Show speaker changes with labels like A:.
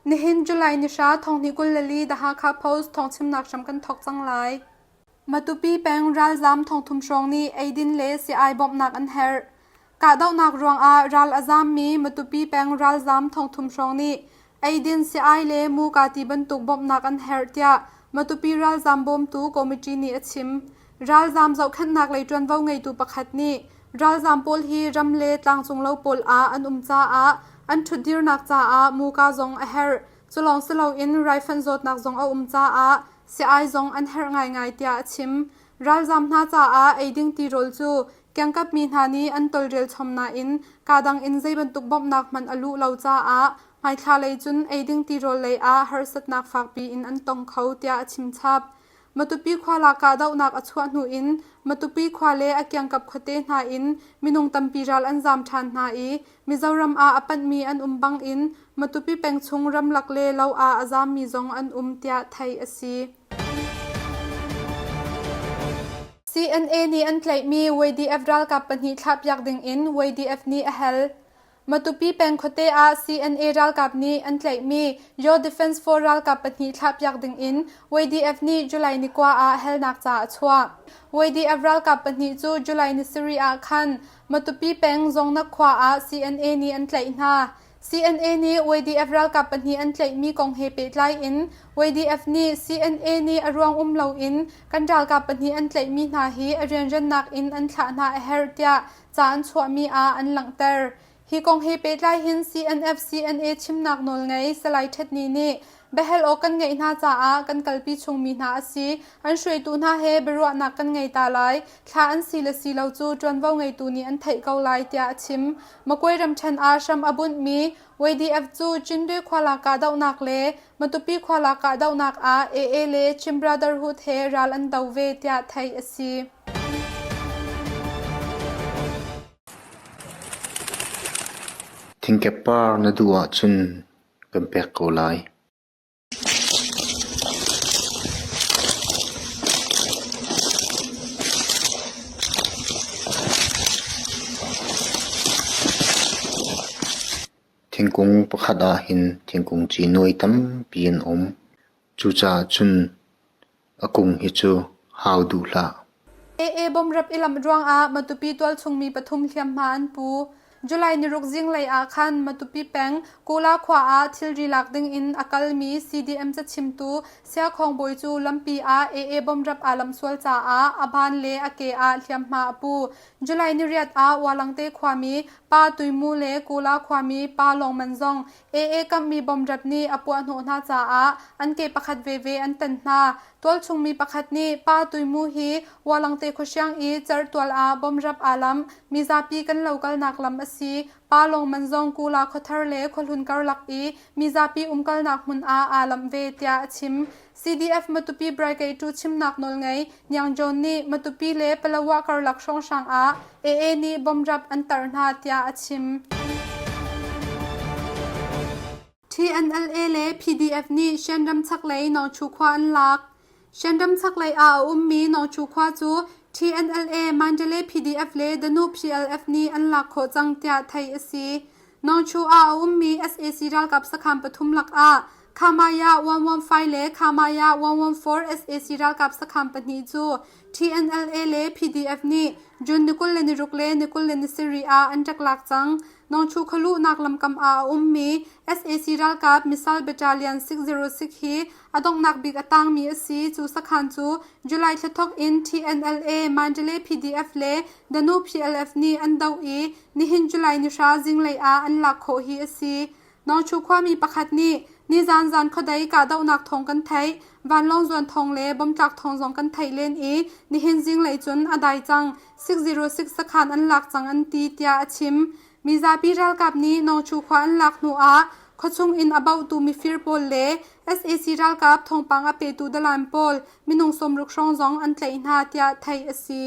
A: Nihin July ni hra thonghnih 24 The Hakha Post thawngchimnak hram kan thawk cang lai. Matupi peng ralzaam thongthum hrawng nih eidin le sii-ai bawmhnak an herh. Kahdohnak ruangah ral a zaammi Matupi peng ralzaam thongthum hrawng nih eidin sii-ai le muka ti bantuk bawmhnak an herh tiah Matupi ralzaam bawmtu committee nih a chim. Ralzaam zohkhenhnak lei ṭuanvo ngeitu pakhat nih ralzaam pawl hi ram le tlangcung lo pawl ah an um caah an ṭhutdirnak caah muka zong a herh. Cu lawng si loin raifanh zawtnak zong a um caah sii-ai zong an herh ngaingai tiah a chim. Ralzaam hna caah eiding tirawl cu kiangkap mi hna nih an tawlrel chom nain kaa dang in zei bantuk bawmhnak hmanh a luh lo caah hmaithla lei cun eiding tirawl lei ah harsatnak fakpi in an tong kho tiah a chimchap. Matupi khua lak kahdohnak a chuah hnu in Matupi khua le a kiangkap khuate hna in minung tampi ral an zaam ṭhan hna i Mizoram ah a panhmi an um bangin Matupi peng chung ramlak le lo ah a zaammi zong an um tiah theih a si. CNA nih an tlaihmi YDF ralkap pahnih thlahpiak dingin YDF nih a hal. Matupi peng khuate ah CNA ralkap nih an tlaihmi Yaw Defense Force ralkap pahnih thlahpiak dingin YDF nih July ni kua ah halnak ca a chuah. YDF ralkap pahnih cu July ni sarih ah khan Matupi peng Zongnak khua ah CNA nih an tlaih hna. CNA nih YDF ralkap pahnih an tlaihmi kong he pehtlai in YDF nih CNA nih a ruang um loin kan ralkap pahnih an tlaihmi hna hi a rianrannak in an thlah hna a herh tiah ca an chuahmi ah an langhter. Hi kong he pehtlai hin CNF CNA chimnak nawlngei Salai Ṭhetni nih biahal awk kan ngeih hna caah kan kalpi chungmi hna a si. An hruaitu hna he biaruahnak kan ngei ta lai. Thla an si le si lo cu ṭuanvo ngeitu nih an theih ko lai tiah a chim. Makwe ramṭhen ah hram a bunhmi YDF cu Cindwe khuala kahdohnak le Matupi khuala kahdohnak ah AA le Chin Brotherhood he ral an do ve tiah theih a si.
B: Thingkep par na duh ahcun kan pek ko lai. Thingkung pakhat ah hin thingkung ci nuai tampi an um. Cucaah cun A kung hi cu hau duh hlah.
A: AA bomrap i lamh ruangah Matupi tualchung mi pathum hliamhma an pu. July niruk zinglei ah khan Matupi peng Kula khua ah thilri lak ding in a kalmi CDM cachimtu Siakhawng bawi cu lampi ah AA bomrap aa lamh sual caah a ban le a ke ah hliamhma a pu. July niriat ah Ualangte khuami Pa Tuimu le Kula khuami Pa Lawngman zong AA kamhmi bomrap nih a puahhnawh hna caah an ke pakhat veve an tan hna. Tualchung mi pakhat nih Pa Tuimu hi Ualangte khuahriang i cerhtual ah bomrap aa lamh. Mizapi kan lo kalnak lam a si. Pa Lawngman zong Kula khuathar le khuahlun karlak i mizapi umkalnak hmun ah aa lamh ve tiah a chim. CDF Matupi Brigade tu chimnak nawlngei Niang John nih Matupi le Palawa karlak hrawnghrang ah AA nih bomrap an tar hna tiah a chim. TNLA le PDF nih Shanram chaklei Nongchu khua an lak. Shanram chaklei ah a ummi Nongchu khua cu TNLA, Mandalay PDF le Danu PLF nih an lak khawh cang tiah theih a si. Nongchu ah a ummi sac ralkap sakhan pathum lakah Khamaya 115 le Khamaya 114 sac ralkap sakhan pahnih cu TNLA le PDF nih June ni 26 le ni 27 ah an rak lak cang. Nongchu khualuhnak lamkam ah a ummi sac ralkap Missile Battalion 606 hi a donghnak bik a tangmi a si. Cu sakhan cu July thla thawk in TNLA, Mandalay PDF le Danu PLF nih an doh i nihin July ni hra zinglei ah an lak khawh hi a si. Nongchu khuami pakhat nih nizan zan khuadei kahdohnak thawng kan theih. Vanlawng zuan thawng le bomtlak thawng zong kan theih len i nihin zinglei cun a dai cang. 606 sakhan an lak cang an ti tiah a chim. Mizapi ralkap nih Nongchu khua an lak hnu ah khuachung in a bauhtu mifir pawl le sac ralkap thawngpang a petu dalan pawl minung 60 hrawng zong an tlaih hna tiah theih a si.